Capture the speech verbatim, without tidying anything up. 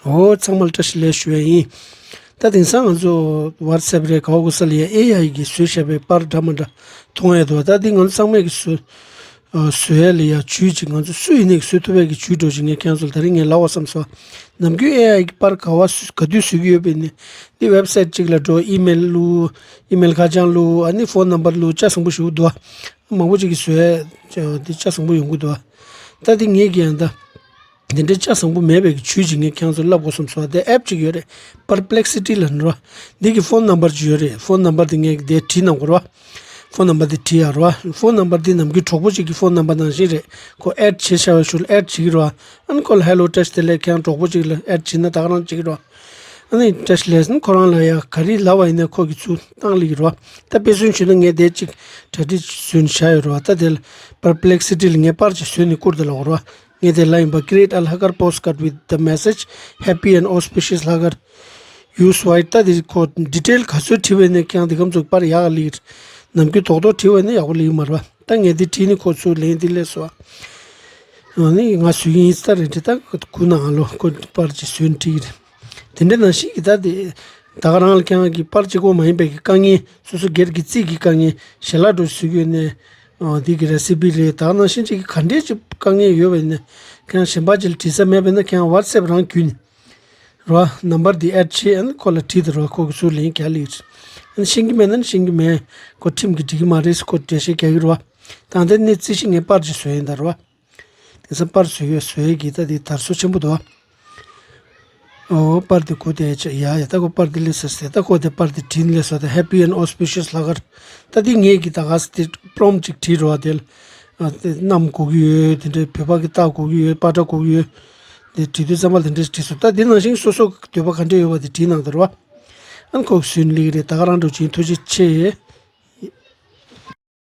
འོ་ཚང་མ་ལ་བཀྲ་ཤིས་བདེ་ལེགས་ཞུ་ཡ་ཡིན། ད་དེང་སང་ང་ཚོ་WhatsApp་རེད་ག་བ་གོ་ས་ལ་ཡ་ཨེ་ཨའི་གིས་བཟོས་བཞག་པའི་པར་འདྲ་མ་འདྲ་མཐོང་ཡ་འདུག་ད་འདི་ང་ཚོ་ཚང་མས་ཀྱིས་བཟོས་ཨ་བཟོ་ཡ་ལ་ཡ་ཇུས་ཅིག་ང་ཚོ་སུ་ཡིན་ནའི་བཟོ་ཐུབ་ཡ་གི་ཇུས་འགྲོ་ཅིག་ངས་ཁྱེད་ཚོ་ལ་ད་རིང་ངས་ལབ་པ་བསམ་སོང་། ནམ་རྒྱུན་ཨེ་ཨའི་གིས་པར་ག་བ་བཟོ་ག་དུས་བཟོ་གི་ཡོད་པ་ཡིན་ནའི་འདི་ཝེབ་སའིཊ་ཅིག་ལ་འགྲོ། ཨི་མེལ་བླུགས། ཨི་མེལ་ཁ་བྱང་བླུགས། ཨ་ནི་ཕོན་ནམ་བར་བླུགས། ཆ་ཚང་པོ་ཞིག་འདུག་མང་པོ་ཅིག་གིས་བཟོ་ཡ་འདི་ཆ་ཚང་པོ་ཡོང་གི་འདུག་ད་འདི་ངས་ཀྱིས་ཡང་ད། དེ་འདྲའི་ཆ་ཚང་པོ་མེད་པའི་གི་ཇུས་ཅིག་ངས་ཁྱེད་ཚོར་ལབ་དགོས་བསམ་སོང་། དེ་ཨེབ་ཅིག་ཡོད་རེད། Perplexity་ལབ་ནི་རོ། འདི་གི་ཕོན་ནམ་བར་ཅིག་ཡོད་རེད། ཕོན་ནམ་བར་འདི་ངས་དེ་བྲིས་གནང་དགོས་རོ། ཕོན་ནམ་བར་འདི་བྲིས་ཡ་རོ། ཕོན་ནམ་བར་འདི་ནམ་རྒྱུན་གྲོགས་པོ་ཅིག་གི་ཕོན་ནམ་བར་ནང་བཞིན་རེད། ཁོ་ཨེཌ་བྱས་བཞག་པའི་ཤུལ་ཨེཌ་བྱེད་ཀྱི་རོ། ཨ་ནི་ཁོ་ལ་ཧེ་ལོ་བཀྲ་ཤིས་བདེ་ལེགས། ཁྱེད་རང་གྲོགས་པོ་ཅིག་ལ་ཨེཌ་བྱེད་ན་ད་ག་རང་བྱེད་ཀྱི་རོ། ཨ་ནི་བཀྲ་ཤིས་བདེ་ལེགས་ཟེར་ན་ཁོ་རང་ལ་ཡ་ག་རེ་ལབ་པ་ཡིན་ན་ཁོ་གི་ཚུར་བཏང་སླེབས་ཀྱི་རོ། ད་དཔེ་མཚོན་བྱས་ན་ངས་དེ་ཅིག་གྲ་སྒྲིག་བཟོས་ནས་བཞག་ཡོད་རོ། ད་དེ་ལ་Perplexity་ལ་ངས་པར་ཅིག་བཟོས་ནས་བསྐུར་ཏེ་ལབ་དགོས་རོ། ངས་དེ་ལ་ཡིན་པ། Create a Lhakhar postcard with the message Happy and Auspicious Lhakhar, Use White. ད་དེ་ཁོ་ཌི་ཊེལ་ག་ཚོད་བྲིས་པ་ཡིན་ན་ཁྱེད་རང་དེ་གམ་ཚོད་པར་ཡག་ག་སླེབས་ཀྱི་རེད། ནམ་རྒྱུན་རྡོག་རྡོག་བྲིས་པ་ཡིན་ན་ཡག་པོ་སླེབས་ཀྱི་མ་རེད་པ། ད་ངས་དེ་བྲིས་ནས་ཁོ་ཚོ་ལན་འདི་སླེབས་སོང་། ཨ་ནི་ང་བཟོས་ཀྱི་ཡིན་ད་རེད་དྲི། ད་ཁུ་ནང་ལོ་ཁོ་པར་ཅིག་བཟོས་ནས་བྲིས་ཀྱི་རེད། དེ་འདྲ་ནང་བཞིན་གྱི་ད་དེ་ད་ག་རང་ལ་ཁྱེད་རང་གི་པར་གཅིག་པོ་མ་ཡིན་པའི་གི་དཀའ་ངལ། སོ་སོ་སྒེར་གྱི་རྩིས་ཀྱི་དཀའ་ངལ། ཞལ་ལག་འགྲོ་བཟོས་ཀྱི་ཡོད་ནས། ཨ་འདི་གི་རེ་སི་པི་རེད། ད་ག་ནང་བཞིན་ཅིག་གི་ག་འདྲའི་ཅིག་དཀའ་ངལ་ཡོད་པ་ཡིན་ན། ཁྱེད་རང་གཞན་པ་ཅིག་ལ་བྲིས་ས་མེད་པ་ཡིན་ན་ཁྱེད་རང་WhatsApp་རང་བརྒྱུད་ནས་རོ། ནམ་བར་འདི་ཨེཌ་བྱེད། ཨ་ནི་ཁོ་ལ་བྲིས་ཏེ་རོ། ཁོ་གི་ཚུར་ལན་རྒྱག་ལེ་ཡོད། ཨ་ནི་ཤེས་ཀྱི་མེད་ན་ནི་ཤེས་ཀྱི་མེད། ཁོ་ཁྲིམས་ཀྱིས་འགྲིག་གི་མ་རེད་ཟེར་ཁོ་འགྲེལ་བཤད་རྒྱག་གི་རོ། ད་ལྟ་ནི་རྩིས་གཞི་ངས་པར་ཅིག་བཟོས་ཡིན་ད་རོ། དེང་སང་པར་བཟོ་ཡོད་བཟོ་ཡས་ཀྱི་ད་དེ་དར་སྲོལ་ཆེན་པོ་འདུག་ཨོ་པར་དེ་གོ་དེ་ཡ་ཡ་ད་ཁོ་པར་དེ་ལས་ཟེར་ཟེར། ད་ཁོ་དེ་པར་དེ་བྲིས་ལས་སོ། ད་Happy and Auspicious Lhakhar། ད་དེ་ངས་ཀྱི་ད་ག་ས་དེ་པྲོམ་ཅིག་བྲིས་རོགས། དེ་ལ་ཨ་དེ་གནམ་གོ་གི་ཡོད། དེ་འདྲའི་བོད་པ་གི་རྟགས་གོ་གི་ཡོད། པ་ཏྲ་གོ་གི་ཡོད། དེ་བྲིས་དུས་ཙམ་པ་དེ་འདྲས་བྲིས་སོང་། ད་དེ་ནང་བཞིན་སོ་སོ་གི་འདོད་པ་ག་འདྲས་ཡོད་པ་དེ་བྲིས་གནང་དེ་རོ། ཨ་ནི་ཁོ་གི་སུན་ལིག་རེད། ད་ག་རང་འགྲོ་ཅིང་ཐུགས་རྗེ་ཆེ།